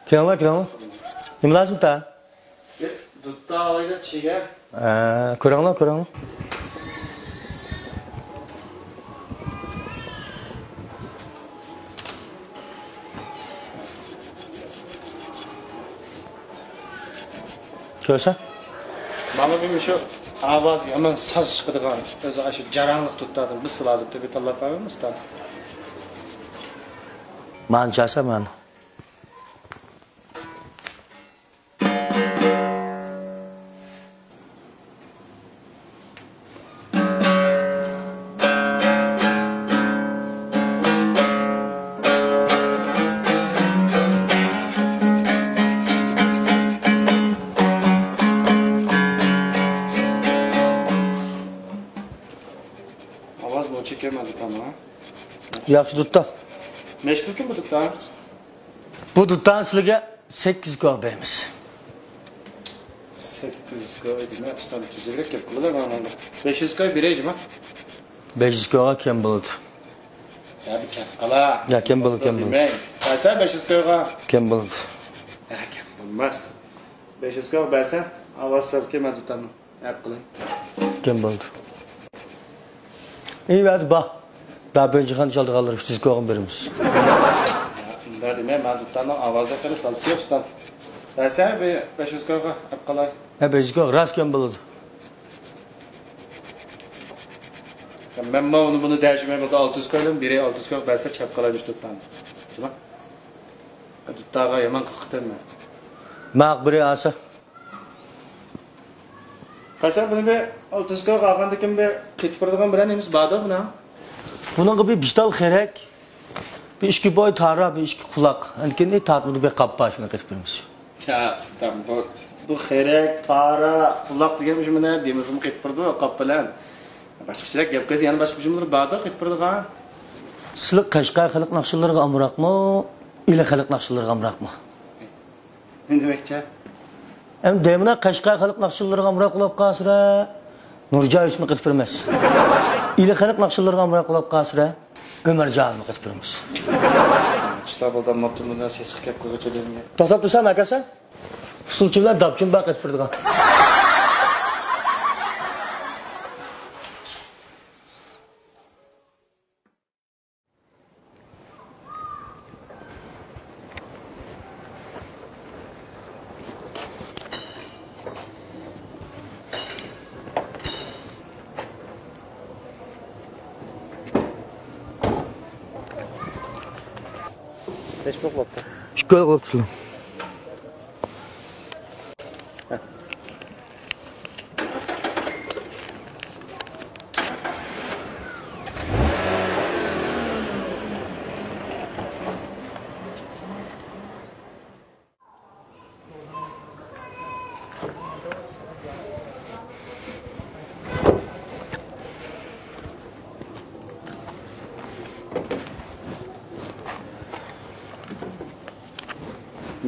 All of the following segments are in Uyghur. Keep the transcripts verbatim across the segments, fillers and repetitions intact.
كىرىڭلار، كىرىڭلار. نېمە لازىم تا؟ بىر دۇتتا ئالايلى چىگە. ھە، كۆرۈڭلار، كۆرۈڭلار. كۆرسە؟ مانا بۇ شۇ ئاۋاز يامان ساز چىقىدىغان، ئۆزى ئاشۇ جاراڭلىق دۇتتادىن بىرسى لازىم، تېپىپ تاللاپ بەرمەيمىز تا. مانا چالسا مانا. ئاۋاز نوچى كەلمەيدۇ تامام. ياخشى دۇتتا. نەچچە پۇلكىن بۇ دۇتتا؟ بۇ دۇتتانى سىلىگە سەككىز كوي بېرىمىز. سەككىز كوي دېمە، ئۇستام تۈزۈكرەك گەپ قىلىلا ماڭا. بەش يۈز كوي بېرەي جۇما. بەش يۈز كويغا كەم بولىدۇ. يا بىر كەپ قىلا. يا، كەم بولىدۇ، كەم بولىدۇ. دېمەي. بەرسە بەش يۈز كويغا. كەم بولىدۇ. يا، كەم بولماس. بەش يۈز كويغا بەرسە، ئاۋاز ساز كەلمەيدۇ دۇتتاننىڭ. ئەپ قىلىڭ. كەم بولدى. ئى، ۋەدە بار. داپىنچىخان چالىدىغانلار ئۈچ يۈز كويغا بېرىمىز. ئۇنداق دېمە، مەن دۇتتاننىڭ ئاۋازى خېلى ساز چىقىپ ئۇستام. بەرسە بىر بەش يۈز كويغا ئەپ قالاي. ھە، بەش يۈز كوي راست كەم بولىدۇ. مەن ماۋۇنى بۇنى دەشمەي بولدى، ئالتە يۈز كويدىن بىرى ئالتە يۈز كوي بەرسە چەپ قالايمىش دۇتتاننى. شۇنداق. دۇتتاغا يامان قىزىقىپتىمەن. ماق بىرى ئالسا. قايسا بۇنى بىر ئالتە يۈز كويغا ئالغاندىكىن بىر قېتىپ بېرىدىغان بىرەر نېمىسى باردۇ بۇنىڭ؟ بۇنىڭغا بىر بىش تال خېرەك، بىر ئىككى بوي تارا، بىر ئىككى قۇلاق. ئەنكىنى تارتمىدى بىر قاپپا شۇنى قېتىپ بېرىمىز. يا ئۇستام، بۇ، بۇ خېرەك، تارا، قۇلاق دېگەن مۇشۇ مانا دېمىسىمۇ قېتىپ بېرىدۇ، قاپ بىلەن. باشقىچىراق گەپ قىلسا يەنە باشقا بىر نېمىلەر باردۇ قېتىپ بېرىدىغان. سىلى قەشقەر خەلق ناخشىلىرىغا ئامراقمۇ، ئىلى خەلق ناخشىلىرىغا ئامراقمۇ؟ نېمە دېمەكچى؟ ئەمدى دەيمەن، قەشقەر خەلق ناخشىلىرىغا ئامراق بولۇپ قالسىرە، نۇرجان يۈسۈپمۇ قېتىپ بېرىمىز. ئىلى خەلق ناخشىلىرىغا ئامراق بولۇپ قالسىرە، ئۆمەرجانمۇ قېتىپ بېرىمىز. ئۇستا بولدى، ماپتۇمدىن سېسىق گەپ قىلغۇچە دېدىم. توختاپ تۇرسام، ئاكا سەن؟ ئۇسسۇلچى بىلەن داپچىمۇ بار قېتىپ بېرىدىغان. نەچچە بولاپتۇ؟ ئىككى بولاپتۇ.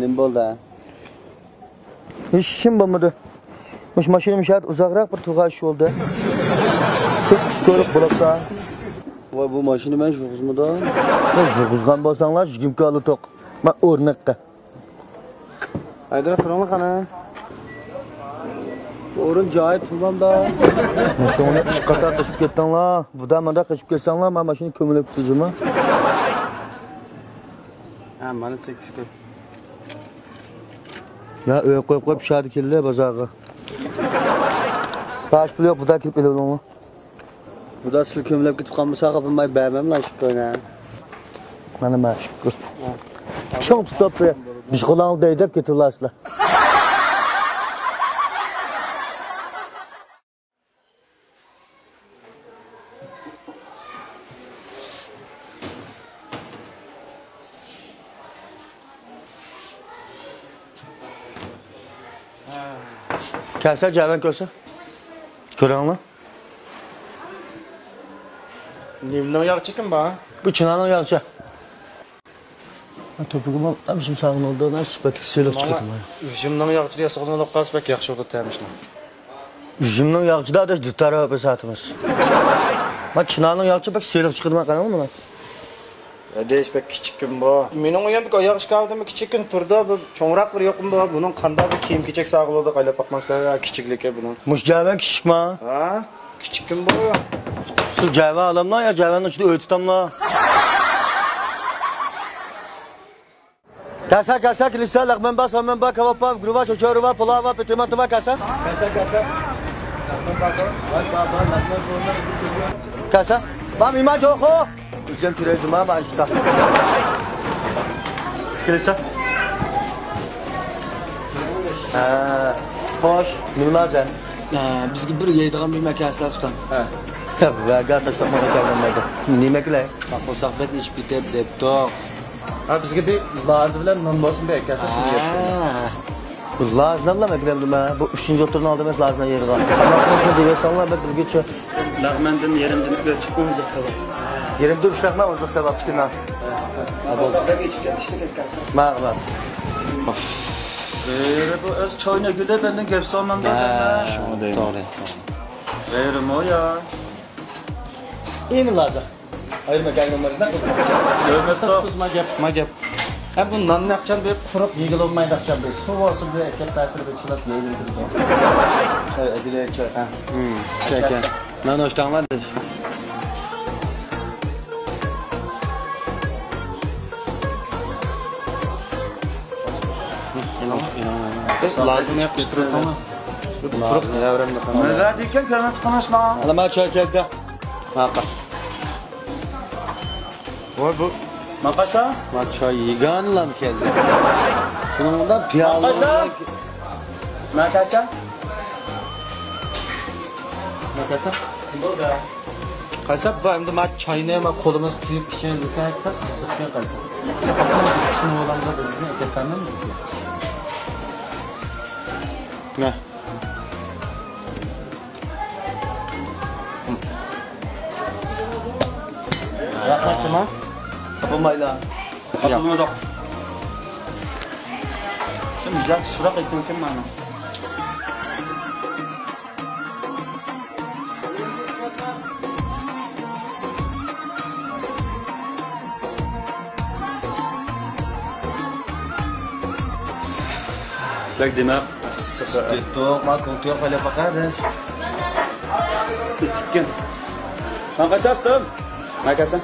نېمە بولدى؟ ھېچ ئىشىم بولمىدى. مۇشۇ ماشىنا مۇشۇ يەردە ئۇزاقراق بىر تۇرغان ئىش بولدى. سىرت كۆرۈپ بولۇپتا. ۋاي، بۇ ماشىنا مەن يۇرغۇزمىدىم. سىز يۇرغۇزغان بولساڭلار، يىگىرمە كىلو توق. مەن ئورنىققا. ھەيدەر، تۇرۇڭلار قانا. بۇ ئورۇن جايى تۇرمامدا. مۇشۇڭلار ئىككى قاتار قېچىپ كەتتىڭلار. بۇدا ماندا قېچىپ كەتسەڭلار، مەن ماشىنا كۆمۈلۈپ كېتىدۇ جۇمۇ. ھە، مانا سەككىز كىلو. يا، ئۆي قويۇپ قويۇپ، شادى كېلدى بازارغا. باش پۇل يوق، بۇدا كېلىپ ئېلىۋېلىڭلار. بۇدا سىلى كۆمۈلۈپ كېتىپ قالمىسا، خاپىماي بەرمەملا شۇ كوينى. مانا، مانا شۇ كوي. چىڭ تۇتۇپ، بىر، بىر قولۇڭ دەيدەپ كېتىۋالاسىلەر. كەلسە جەۋەن كۆرسە. كۆرۈڭلار. نېمىنىڭ ياغچىكىن بار؟ بۇ چىنانىڭ ياغچى. توپىقىم ھەمشىم ساغىن ئولدۇرنا سۈپەتلىك سېلىق مانا چىقىدۇ. ئۈجۈمنىڭ ياغچىلىرى سوغدىن ئولۇپ قالسا بەك ياخشى بولىدۇ تەمىشنىڭ. ئۈجۈمنىڭ ياغچىدا ئاداش دۇتار بىر سائىتىمىز. ما چىنانىڭ ياغچى بەك سېلىق چىقىدۇ، ما قاراڭ مانا. ھەدىش بەك كىچىككىن بۇ. مېنىڭ ئۇيامدىكى ئاياغ ئىشكاپىدىمۇ كىچىككىن تۇرىدۇ. بۇ چوڭراقلىرى يوقمۇ بۇ؟ بۇنىڭ قانداق بىر كىيىم-كېچەك ساغىلىدۇ، ئايلاپ باقماڭ سىلەر، كىچىكلىكى بۇنىڭ. مۇشۇ جەۋەن كىچىكما؟ ھە؟ كىچىككىن بۇ. شۇ جەۋەن ئالاملا يا جەۋەننىڭ ئىچىدە ئۆي تۇتاملا؟ كەلسە، كەلسە، كېلىسە، لەغمەن بار، سالمەن بار، كاۋاپ بار، گۈرۈ بار، چۆچۈرە بار، پىلاۋ بار، پېتىماتى بار، كەلسە. كەلسە، كەلسە. لەغمەن بار، بار، لەغمەن بار، لەغمەن بار. كەلسە. بار، مېھمان جوخۇ. ئۆزۈم كۆرەي جۇما، بار، ئىشتا. كېلسە. ھە، خوش، نېمە لازىم؟ ئە، بىزگە بىر يەيدىغان بىر مەكەلسىلەر ئۇستام. ھە. تەۋەگە تاشلاپ مانا كەلگەن مەيدە. نېمە كېلەي؟ قورساق بەك ئېچىپ كېتىپ دەپتۇق. ھە، بىزگە بىر لازى بىلەن نان بولسۇن، بىر ئەكەلسە شۇنى يەپ. ھە. بۇ لازىنى ئالام ئەكىلەمدىم ھە. بۇ ئۈچىنچى ئوتتۇرىنى ئالدىم ئەمەس لازىنى يەيدىغان. قانداق قىلىسىز دېيىۋەتسەڭلار بىر بىلگۈچى. لەغمەندىن يېرىمدىن ئۈچ ئوزۇق كاۋاپ. يېرىمدىن ئۈچ لەغمەن ئوزۇق كاۋاپ ئىككى نان. ماغۇ ماغۇ. ئەرە بۇ ئۆز چاينى گۈلە بەندىن گەپ سالمامدا. ھە، شۇڭا دەيمەن. توغرا. ئەرە مو يا. ئېنى لازا. ئايرىم ئەكەلگەن بولسا. كۆرمەستە. ما گەپ، ما گەپ. ھە، بۇ ناننى ئاخشام بىر قۇرۇق يېگىلى بولمايدۇ، ئاخشام بىر سۇ بولسا بىر ئەكەپ بەرسىلە بىر چىلاپ يەيلى بىر. چاي، ئەدىلە چاي. ھە. ھىم، چاي ئىكەن. نان ئوشتاڭلار دېدى. لازىم ياپىشتۇرۇۋېتىڭلار. قۇرۇق دەۋرەمدە قالمايدۇ. نېمە دېگەن كۆرمەي تۇرغان ئىش ماڭا. ئانا، مانا چاي كەلدى. ماقا. ۋاي بۇ. ماقاسا؟ ما چاي يېگەنلام كەلدى. بۇنىڭدا پىيالە. ماقاسا؟ ماقاسا؟ ماقاسا؟ بولدى. قايسا بۇ ئەمدى ما چاينى ما قولىمىز قۇيۇپ ئىچەيلى دېسەك، قىزىقكەن قايسا. چىن بولامدا بىزنى ئەكەپ بەرمەيمۇ بىزگە. نە؟ رەھمەت جۇما. تاپالمايلا. تاپالمىدۇق. مىجەز چىراغ ئېيتىۋېتىڭ مانا. بەك دېمەك ئىسسىق. كەتتۇق، ما كونتيور قايلاپ باقايلى. ئۆتۈپكەن. ما قايساستىم؟ ما كەلسەڭ.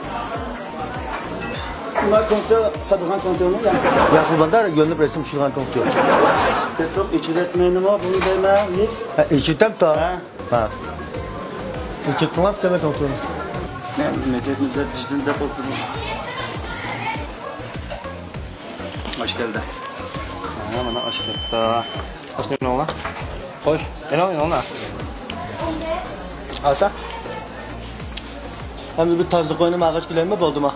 ما كونتيور، ساتىدىغان كونتيورمۇ يا؟ يا، قۇرباندا يۆنىلىپ رەسىم چۈشۈرگەن كونتيور. كەتتۇق، ئېچىۋەتمەينىمۇ بۇنى دەيمەن. ھە، ئېچىۋېتەمتۇ؟ ھە. ھە. ئېچىۋېتىڭلار، سەمەت ئولتۇرۇڭ. مەن مەدەتنى دەپ، بىزدىن دەپ ئولتۇردۇم. ئاش كەلدى. ھە، مانا ئاش كەپتۇ. ئاشنى ئېلىڭلار. خوش. ئېلىڭ، ئېلىڭلار. ئالسا. ھەم بىر تازىلىق ئوينىما ئاغاچ كېلەيمۇ، بولدىما؟